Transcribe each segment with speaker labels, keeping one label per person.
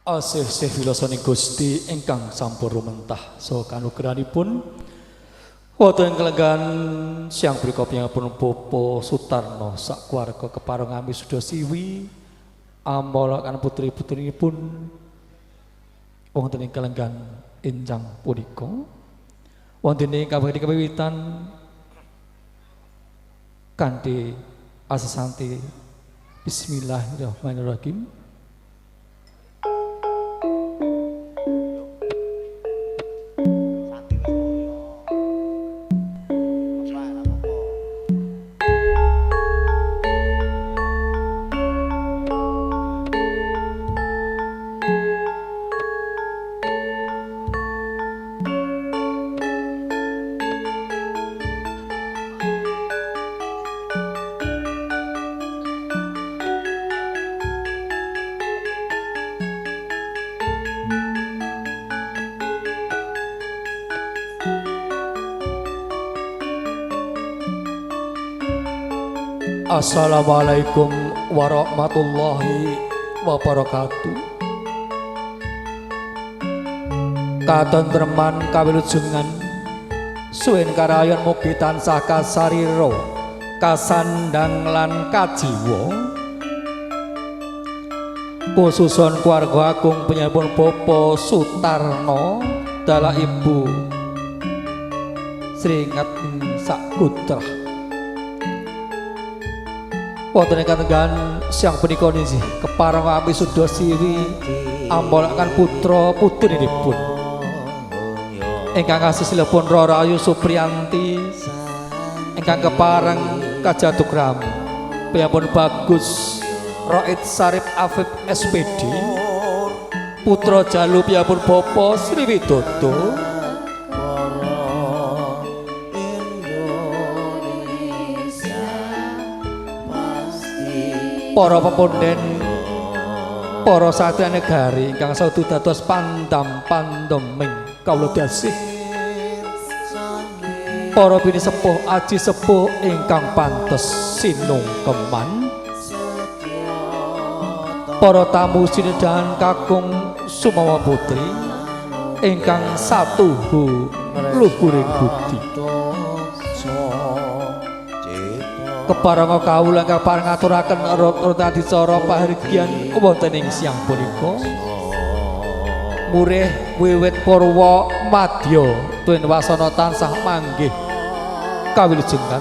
Speaker 1: Asih-sih wilasaning Gusti ingkang sampun rumentah saha kanugrahanipun wonten ing kalenggahan siang punika piyambakipun Bapak Sutarno sak keluarga kepareng ami suda siwi amalaken putri-putrinipun wonten ing kalenggahan enjang punika wonten ing kawitan kanthi asesanti Bismillahirrahmanirrahim. Assalamualaikum warahmatullahi wabarakatuh. Katentreman kawilujengan suwin karayon mugi tansah kasarira kasandang lan kajiwa khususon keluarga agung penyambun Bapak Sutarno dalah Ibu Sri Ngatmi Sakutra. Wonten ing katenggahan siang punika niki kepareng ami suda siwi ambolaken putra putrinipun ingkang kasisilipun Roro Ayu Supriyanti ingkang kepareng kajatuk rami piyambun Bagus Roid Sarip Afif SPD putra jalu piyambun Bapak Sri Widodo para peponden para satria negari ingkang saudu dados pandam pandeming kawula dasih para bini sepuh aji sepuh ingkang pantes sinungkeman para tamu sinedhan kakung Sumawa putri ingkang satuhu luhuring budi kepareng kawula ingkang pareng ngaturaken rut-rut adicara pahargyan wonten ing siang punika murih wiwit purwa madya tuwin wasana tansah manggih kawilujengan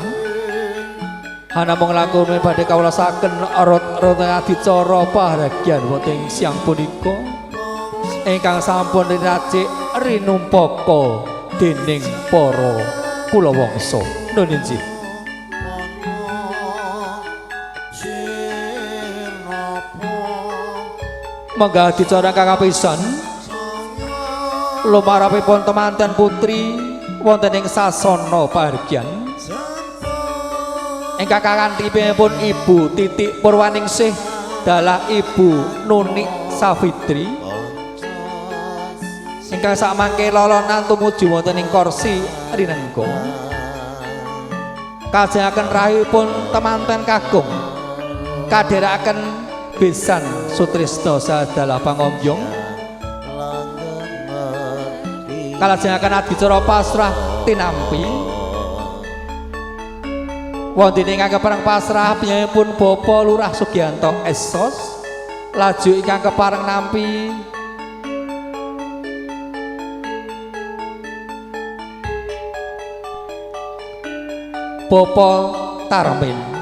Speaker 1: hanamung langkung badhe kawulasaken rut-rut adicara pahargyan wonten ing siang punika ingkang sampun rinacik rinumpaka dening para kulawangsa. Nun injih. Mangga adicara kang kapisan lumarapipun temanten putri wonten ing sasana pahargyan ingkang kakantipun Ibu Titik Purwaningsih dalah Ibu Nunik Safitri ingkang sakmangke lolonan tumuju wonten ing kursi rinengga kajengaken rahipun temanten kakung kadherekaken Besan Sutrisno sadalah pangombyong kalajengaken adicara pasrah tinampi wonten ingkang kepareng pasrah piyambakipun Bapak Lurah Sugianto Esos laju ingkang kepareng nampi Bapak Tarmin.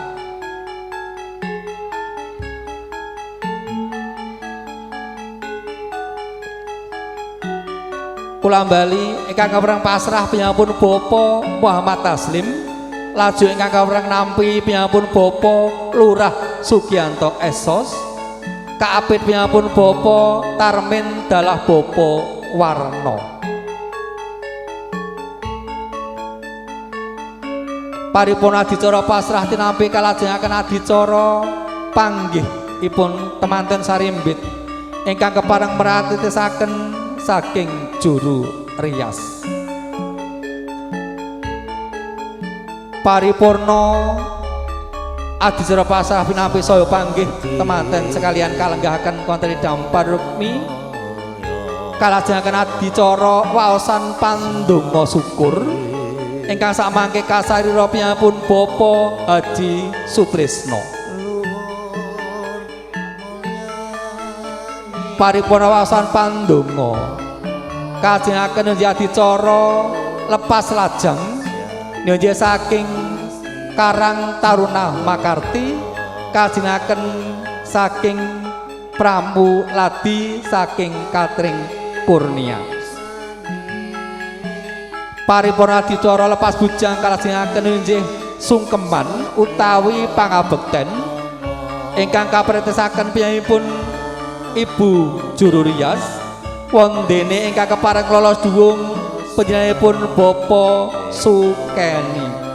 Speaker 1: Kula bali ingkang kawereng pasrah piyambakipun Bapak Muhammad Taslim laju ingkang kawereng nampi piyambakipun Bapak Lurah Sugianto Esos kaapit piyambakipun Bapak Tarmin dalah Bapak Warno. Paripurna adicara pasrah tinampi kalajengaken adicara panggihipun temanten sarimbit ingkang kepareng meratitisaken saking juru rias. Paripurna adicara pasrah pinampi saya panggih temanten sekalian kalenggahaken wonten dampar rukmi Kalajengaken adicara waosan pandonga syukur ingkang samangke kasarira piyambakipun Bapak Haji Sutrisno. Paripurna waosan pandonga kajengaken njenji adicara lepas lajeng njenji saking Karang Taruna Makarti kajengaken saking Pramu Ladi saking Katring Kurnia. Paripurna adicara lepas bujang kalajengaken inggih sungkeman utawi pangabekten ingkang kapretesaken piyambakipun Ibu Juru Rias wondene ingkang kepareng lolos dhuwung panjenenganipun Bapak Sukeni.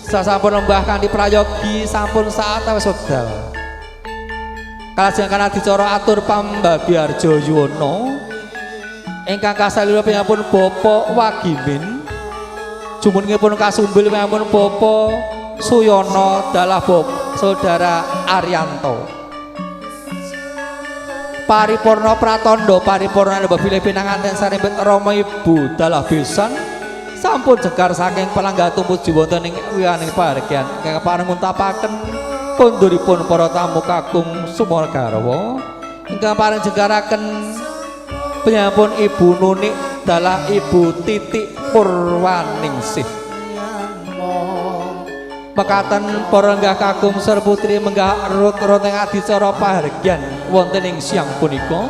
Speaker 1: Sasampun lembah kanthi prayogi sampun saatawis wekdal. Kalajengaken adicara atur pambabyarja yuwana ingkang kasalira piyambakipun Bapak Wagimin jumenengipun kasumbil piyambakipun Bapak Suyono dalah Bapak Saudara Arianto. Paripurna pratandha paripurna bilih pinanganten sarimbit Rama Ibu dalah besan sampun jegar saking palanggah tumuju wonten ing wiwaning pahargyan ingkang kepareng nguntapaken konduripun para tamu kakung sumala garwa ingkang paring jegaraken panjenenganipun Ibu Nunik dalah Ibu Titik Purwaningsih. Mekaten para lenggah kakung sareng putri menggah rut-rut ing adicara pahargyan wonten ing siang punika.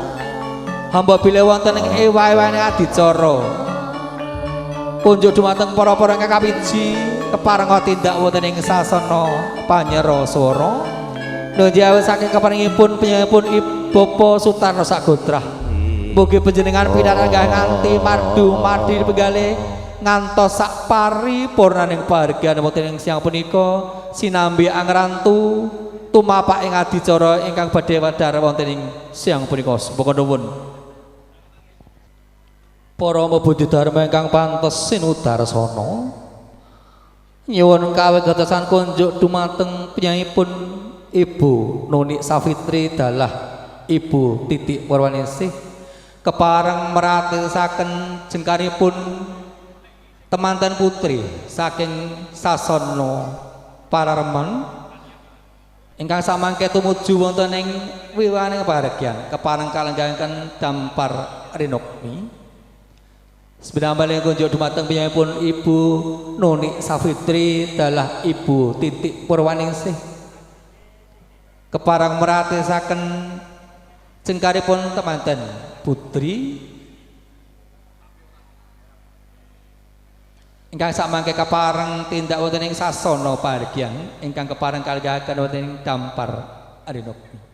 Speaker 1: Hamba bilih wonten ing ewa-ewane adicara kunjuk dumateng para-para ingkang kapiji keparenga tindak wonten ing sasana panyera swara. Nuwun saking keparengipun panjenenganipun Bapak Sutarno Sagotrah. Mugi panjenengan pinaranggah nganti mardu mardi penggalih ngantos sak paripurnaning pahargyan wonten ing siang punika sinambi angrantu tumapak ing adicara ingkang badhe wedhar wonten ing siang punika. Sembaka nuwun. Para mebudi dharma ingkang pantes sinudarsana nyuwun kawigatosan kunjuk dumateng piyambakipun Ibu Nuni Safitri dalah Ibu Titik Purwaningsih kepareng meratisaken jengkaripun temanten putri saking sasana Pararemen ingkang samangke tumuju wonten ing wiwaning pahargyan kepareng kalenggahaken dampar rinukmi. Sepinambal kunjuk dumateng piyambakipun Ibu Nuni Safitri dalah Ibu Titik Purwaningsih kepareng meratisaken jengkaripun temanten putri ingkang samangke kepareng tindak wonten ing sasana pahargyan ingkang kepareng kalenggahaken wonten ing dampar rinukmi.